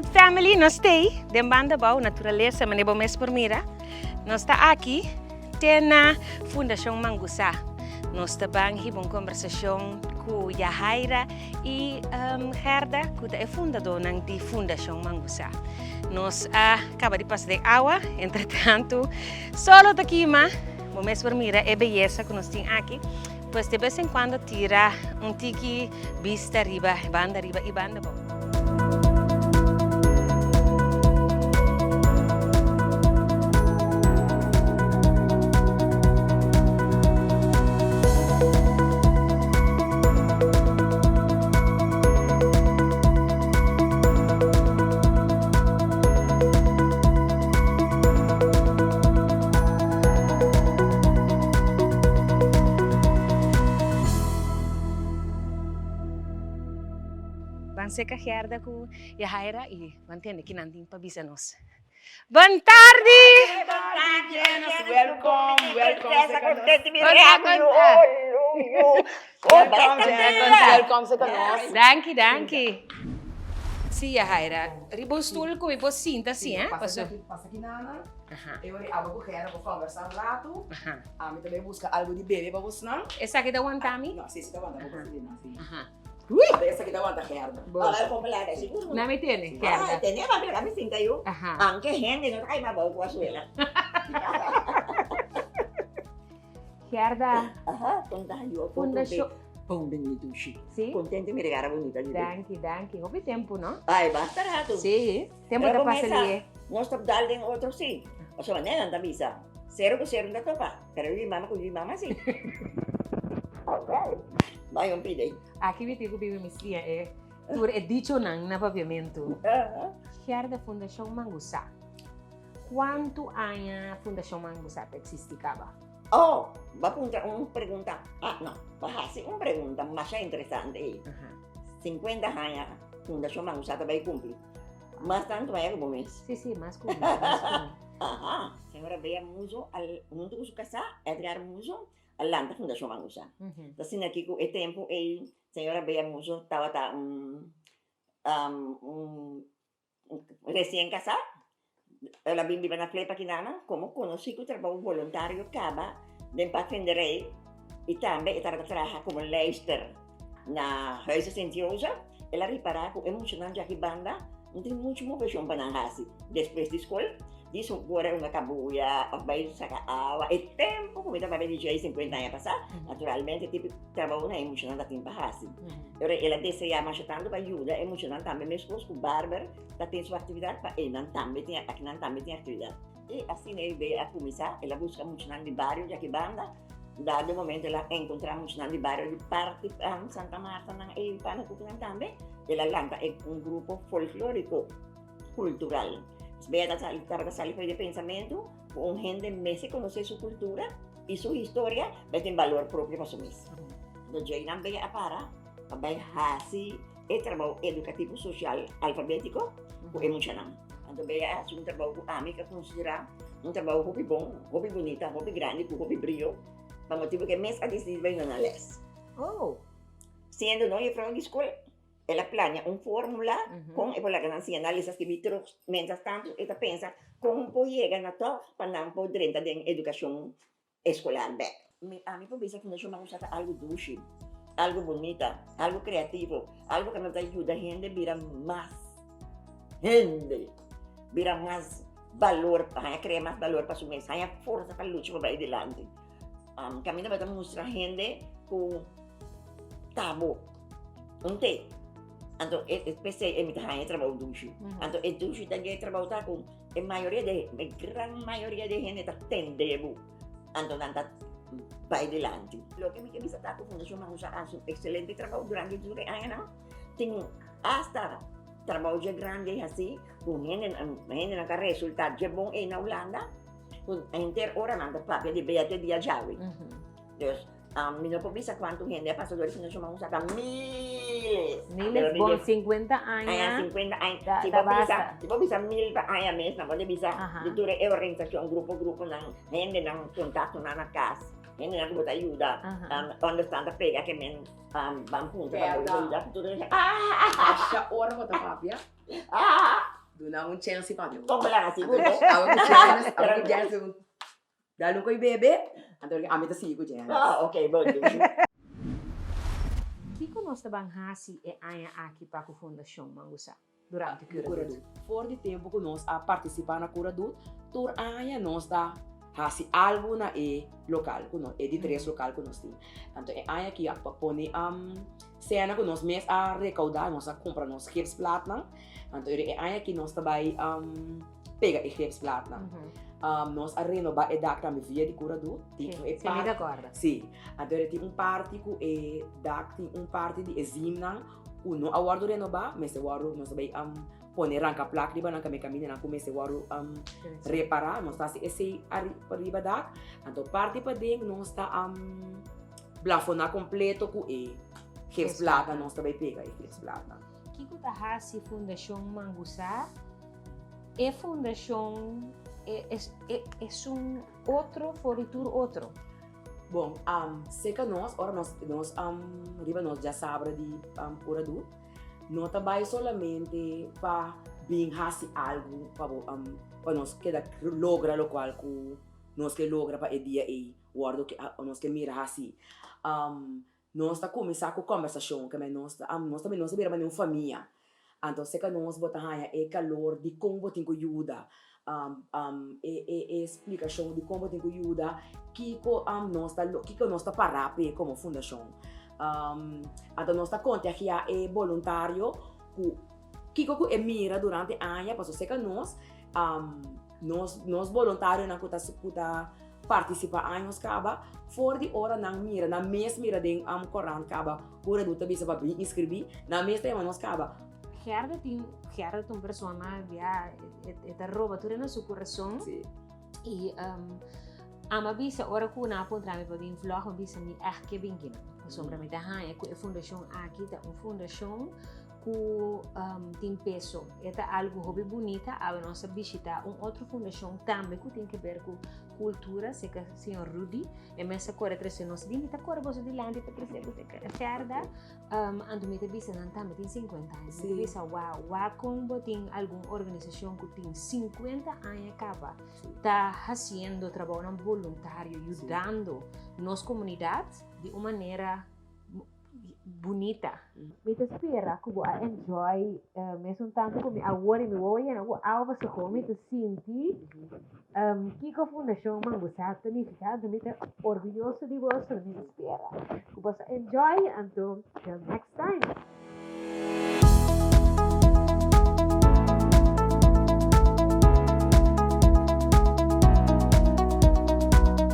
Extended Family, nos t'ei den banda abou, naturalesa, manera bo mes por mira. Nos ta aki te na Fundashon Mangusá. Nos ta ban hiba un kombersashon ku Yahaira i Gerda, ku ta e fundadónan di Fundashon Mangusá. Nos a kaba di pasa den awa, entretantu solo ta kima. Bo mes por mira e beyesa ku nos tin aki. Pues de bes en cuando tira un tiki bista riba banda riba y banda abou. Ban seca Gerda cu Yahaira y ban tende ki nan tin pa bisa nos. Bon tardi! Welkom, welkom. Welkom seca nos. Danki, danki. Sí, Yahaira, riba un stoel cu mi por sinta así, eh? Pasa aki nana. E ora abo ku Gerda por kòmbersá un ratu. Ami ta bai buska algu di bebe pa bosnan. Esaki ta wanta mi? No, si, si ta wanta bo por sirbi nan, si. Ata esaki ta wanta Gerda. Na mi tene, Gerda. Tene, pa mi mi sinta yu. Anke hende no ta kai mabou ku a suela. Gerda. Aha, konta yu. Fundashon. Bon bini dushi. Si. Kontento mi regara bunita di. Danki, danki. Hopi tempu, no? Ai, basta ratu. Si. Tempu ta pasa lié. Nos ta dal den otro sí. Pasobra manera nan ta bisa, sero ku sero no ta topa, pero yu i mama ku yu i mama sí. Bai un pida ei. Aki mi tin ku biba mi siña e tur e dichonan na papiamentu. Gerda, Fundashon Mangusá. Kuantu aña Fundashon Mangusá ta eksistí kaba? Oh, bo a puntra un pregunta, ah no, bo a hasi un pregunta masha interesante ei. Sinkuenta aña Fundashon Mangusá ta bai kumpli. Mas tantu aña ku bo mes. Sí, sí, mas ku mi, mas ku mi. Aha. Señora Bea Muzo al huntu ku su kasá, Edgar Muzo, a lanta Fundashon Mangusá. Ta asina aki ku e tempu ei señora Bea Muzo tabata un un Resien kasá, el a bin biba na Flepa Kinana komo konosí ku trabou boluntario kaba den padvinderij i tambe e tabata traha komo lijster na Huize Sint Jozef. El a ripará ku e muchanan djaki banda no tin muchu moveshon pa nan hasi despues di skol. Di su kore una kabuya òf bai saka awa. E tempu ku mi ta papia di djei sinkuenta aña pasá, naturalmente tipo trabounan e muchanan ta tin pa hasi. Pero el a deseá masha tantu pa yuda e muchanan tambe meskos ku Barber ta tin su aktividat pa einan tambe tin akinan tambe tin aktividat. I asina e idea a kuminsá, el a buska muchanan di bario di aki banda, dado momento el a enkontrá muchanan di bario di parti Santa Marta nan ei Panakukinan tambe, el a lanta e un grupo folklóriko kultural. Bea ta sali tabata sali for di e pensamentu ku un hende mester konosé su kultura i su historia pa e tin balor propio pa su mes. Anto djeinan Bea a para pa bai hasi e trabou edukativo sosial alfabétiko ku e muchanan. Anto Bea a hasi un trabou ku ami ta konsiderá un trabou hopi bon, hopi bunita, hopi grandi ku hopi brio pa motibu ku e mes a disidí bai duna lès. Siendo no yefrou di skol. El a plania un fórmula kon e por laga nan siña nan lesa skibí tròg. Mientras tanto e ta pensa kon por yega na tòg pa nan por drenta den edukashon eskolar bèk. Mi ami por bisa Fundashon Makusa ta algu dushi, algu bunita, algu kreativo, algu ku nan ta yuda hende bira mas hende, bira mas balor, haña krea mas balor pa su mes, haña forsa pa lucha pa bai dilanti. Kaminda bo ta mustra hende ku ta bo un te. Anto e e p'esei e mi ta haña e trabou dushi. Anto e dushi ta e trabou ta ku e mayoria di e gran mayoria di hende ta tende bo. Anto nan ta bai dilanti. Loke mi ke bisa ta ku Fundashon Mahusa a hasi un ekselente trabou durante tur e añanan. Tin asta trabou dje grandi hasi ku hendenan hendenan ta resultá dje bon ei na Hulanda. Ku henter ora nan ta papia di bea te dia djawe. Dus mi no por bisa kuantu hende a pasa dor di Fundashon Mahusa ta miles. Miles, bon sinkuenta aña. Aña sinkuenta aña. Ta Si bo bisa, basta. si bo bisa mil pa aña mes nan bo ta bisa di tur e organisashon, grupo gruponan, hendenan kontaktonan na kas, hendenan ku bo ta yuda, ònderstan ta pega ke men ban puntra pa bo yuda. Masha ora bo ta papia. Ah! Duna un chance pa mi. Kon bo laga sigur bo? Awe ku Janice, awe ku Janice dal un koi bebe, anto ami ta sigui ku Janice. Ah, ok, bon. Kiko nos ta ban hasi e aña aki pa ku Fundashon Mangusá durante Cura Dut? For di tempu ku nos a partisipá na Cura Dut, tur aña nos ta hasi algu na e lokal ku nos, e di tres lokal ku nos tin. Anto e aña aki a pone sena ku nos mes a rekaudá, nos a kumpra nos gipsplaatnan. Anto e aña aki nos ta bai pega e gipsplaatnan. Nos a renobá e dak tambe via di Cura Dut. Tin Sí, e sí, mi ta kòrda. Sí. Anto tin un parti ku e dak tin un parti di e zimnan ku no a wòrdu renobá, mester wòrdu, nos ta bai pone ranka plak riba nan kami kaminda nan ku mester wòrdu repará. Nos ta hasi esei riba dak. Anto parti paden nos ta blafoná kompleto ku e gipsplaatnan. Nos ta bai pega e gipsplaatnan. Kiko ta hasi Fundashon Mangusá? E fundashon esun otro for di tur otro. Bon, serka nos, ora nos nos riba nos djasabra di Pura Dut, no ta bai solamente pa bin hasi algu pa bo pa nos keda logra lokual ku nos ke logra pa e dia ei wòrdu nos ke mira hasi. Nos ta kuminsá ku kòmbersashon, keme nos ta nos ta nos ta bira manera un famia. Anto seka nos bo ta haña e kalor di kon bo tin ku yuda, e e e splikashon di kon bo tin ku yuda, kiko nos ta kiko nos ta pará p'e komo fundashon. Anto nos ta kontagiá e boluntario ku kiko ku e mira durante aña, pasobra seka nos nos nos boluntarionan ku ta ku ta Partisipá años kaba, for di ora nan mira, nan mes mira den korant kaba ku Redu ta bisa pa bin inskribí, nan mes ta yama nos kaba. Gerda tin, Gerda ta un persona ya e ta roba tur na su kurason. Sí. I ama bisa ora ku nan a puntra mi pa bin vlog, mi bisa mi ègt ke bin kinan. Pasobra mi ta haña ku e fundashon aki ta un fundashon ku tin peso. E ta algu hopi bunita. Awe nos a bishita un otro fundashon tambe ku tin keber ku kultura, seka señor Rudy. E mes a kore trese nos bin. Mi ta kore boso dilanti pa trese bo seka Gerda. Anto mi ta bisa nan tambe tin sinkuenta aña. Mi ta bisa wou, wak kon bo tin algun organisashon ku tin sinkuenta aña kaba ta hasiendo trabounan boluntario, yudando nos komunidat di un manera bunita. Mi ta spera ku bo a enjoy mesun tantu ku mi awor i mi wowo yena ku awa pasobra mi ta sinti kiko Fundashon Mangusá ta nifiká anto mi ta orguyoso di boso mi ta spera ku boso a enjoy anto till next time.